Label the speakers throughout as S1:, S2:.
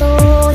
S1: Ту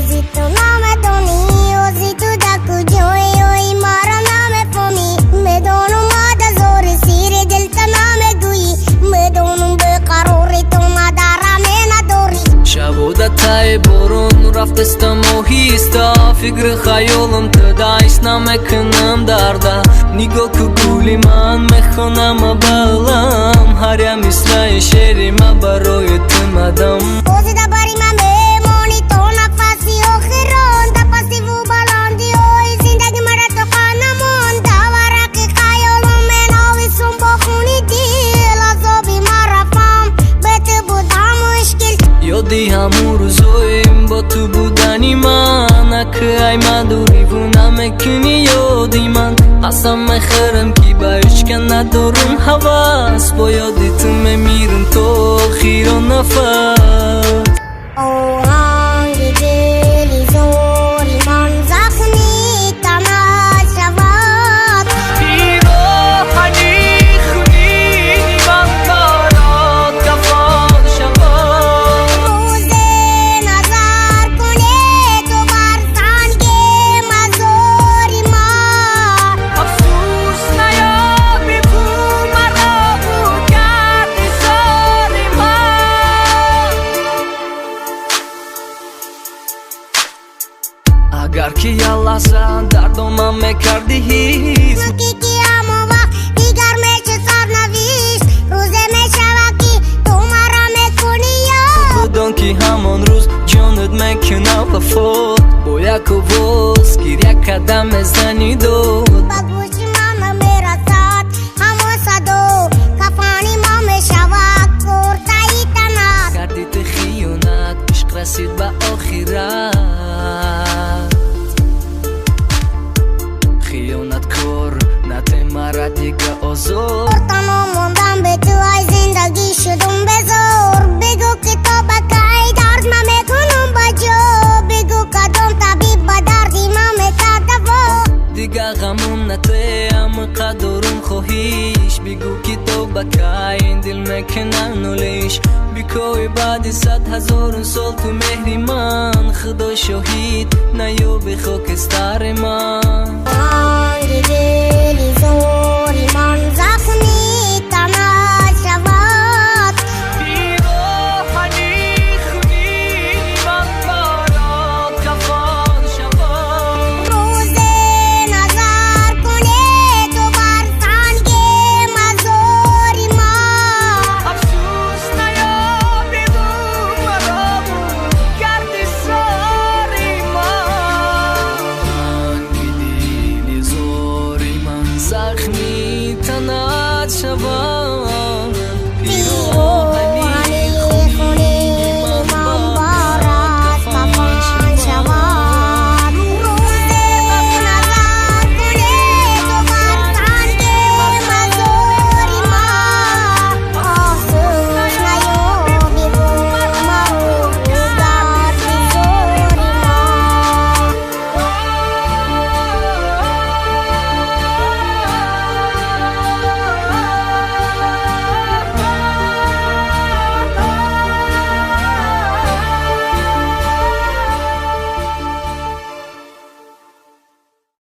S1: зи ту намедонӣ, ози ту дар куҷоӣ, ой, маро намефаҳмӣ. Медонам, мадазори сири дилта намегӯӣ, медонам, беқарори ту надараме надорӣ.
S2: Шабода таи борон рафтастам оҳиста, фикри хаёлам туда ҳис намекунам дарда. Нигоҳ ку, гули ман, мехонам балам, ҳар як мисраи шеъри ма барои ту мадам.
S1: Ози дар бари ман мемонӣ то нафаси охирон, дар пастиву баландиҳои зиндагӣ мара тоқа намон. Дар варақи хаёлам менависум бо хуни дил, азоби мара фаҳм, бе ту будам мушкил.
S2: Ёди ҳамун рӯзоем бо ту будани ман, акай ма дуриву намекунӣ ёди ман. Қасам мехӯрам, ки ба ҳечка надорум ҳавас, бо ёди ту мемирам то охиро нафас.
S1: Оҳанги дили зори ман захми танат шавад.
S2: Пироҳани хунини ман барот кафон шавад.
S1: Рӯзе назар кунед ту бар санги мазори ман.
S2: Афсӯс, наёбӣ ту маро карди зори ман. Агар ки як лаҳза дардомам мекардӣ ҳис,
S1: Ки ки ҳамон вақт дигар мешуд сарнавишт. Рӯзе мешавад, ки ту маро мекунӣ ёд.
S2: Бидон, ки ҳамон рӯз ҷонат мекунам вафот. Бо як овоз гиря кардам мезанӣ дод.
S1: Ба гӯши ман намерасад ҳамон садо, кафани ман мешавад куртаи танат.
S2: Кардӣ ту хиёнат, ишқ расид ба охират. Хиёнаткор, нате мара дига озор.
S1: Танҳо мондам бе ту, ай зиндагӣ шудум безор. Бигӯ, ки то ба кай дард ман мекунам ба ҷо, бигӯ, кадом табиб ба дарди ман метад даво.
S2: Дига ғамум нате, ама дорум хоҳиш, бигӯ, ки то ба кай ин дил мекунам нолиш. Бикои баъди 100 000 сол ту меҳри ман, худо шоҳид, наёби хокистари ман.
S1: Оҳанги дили зори ман.